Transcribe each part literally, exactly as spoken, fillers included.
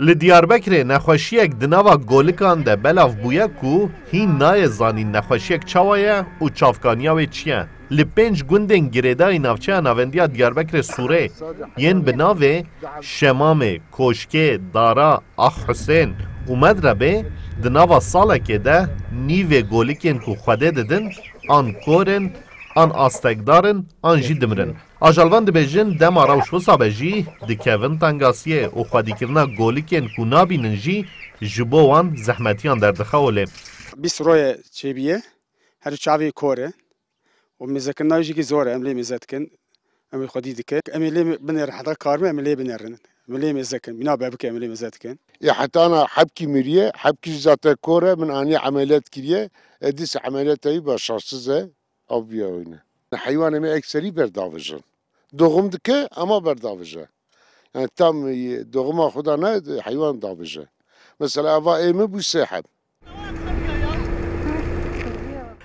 Li Diyarbekirê nexweşiyek di nava golikan de belav bûye ku hîn nayê zanîn nexweşiyek çawa ye û çavkaniya wê çi ye. Li pênc gundên girêdayî navçeya navendiya Diyarbekirê Sûrê yên bi navê Şemamê, Koşkê, Dara, Ax Husên û Medrebê di nava salekê de nîvê golikên ku Xwedê didin an kor in, an astekdar in, an jî dimirin. Ajalvan dibêjin dema rewş wisa be jî dikevin tengasiyê û xwedîkirina golikên ku nabînin jî ji bo wan zehmetiyan derdixe holê. Bîst royê çêbûye, her çavê kor e û mêzekirina jî zor e, em lê mêze dikin, em ê xwedî dikin. Em ê lê binêrin, heta karme em ê lê binêrin. Em ê lê mêze dikin, mîna bebike em ê lê mêze dikin. Ê hetana hebkî miriye, hebkî jî zaten kor e, min aniye emeliyat kiriye, e, dîsa emeliyata wî başarsiz e, ev bûye wîne. Heywanê me ekserî berdavijin. Doğum dike ama berdavije. Yani tam, e, doğuma xwe da ne heywan davije. Mesela eva ê min bû sê heb.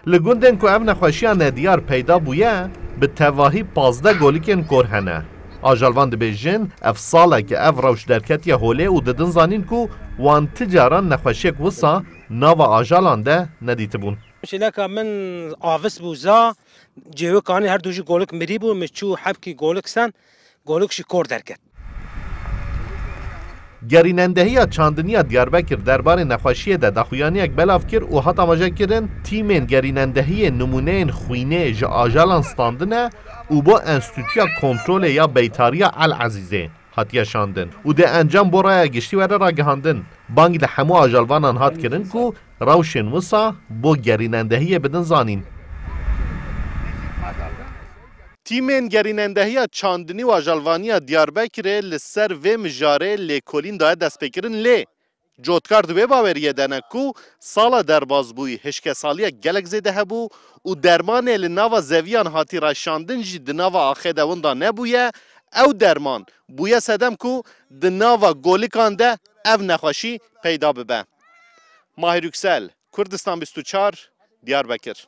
Li gundên ku ev nexweşiya nediyar peyda bûye, bi tevahî pazdeh golikên kor hene. Ajalvan dibêjin, ev salek e ev rewş derketiye holê û didin zanîn ku wan ti caran nexweşiyek wisa nava ajalan de nedîtibûn. Şileka min avis bû za, cêwikanî her du jî golik mirî bû, min çû hebkî golik sen, golik jî kor derket. Gerînendehiya çandiniya Diyarbekir derbarê nexweşiyê de daxuyaniyek belav kir û hat amajekirin, tîmên gerînendehiyê nimûneyên xwînê ji ajalan standine û bo Enstîtuya Kontrolê ya Beytariya El Ezîzê hatiye şandin û dê encam bo raya giştî were ragihandin. Bang li hemû ajalvanan hat kirin ku rewşên wisa bo gerînendehiyê bidin zanîn. Tîmên gerînendehiya çandinî û ajalvaniya Diyarbekirê li ser vê mijarê lêkolîn daye destpêkirin, lê cotkar di wê baweriyê de ne ku sala derbasbûyî hişkesaliya gelek zêde hebû û dermanê li nava zeviyan hatî raşandin jî di nava axê de winda nebûye. Ew derman bûye sedem ku di nava golikan de ev nexweşî peyda bibe. Mahir Yüksel, Kurdistan bîst û çar, Diyarbekir.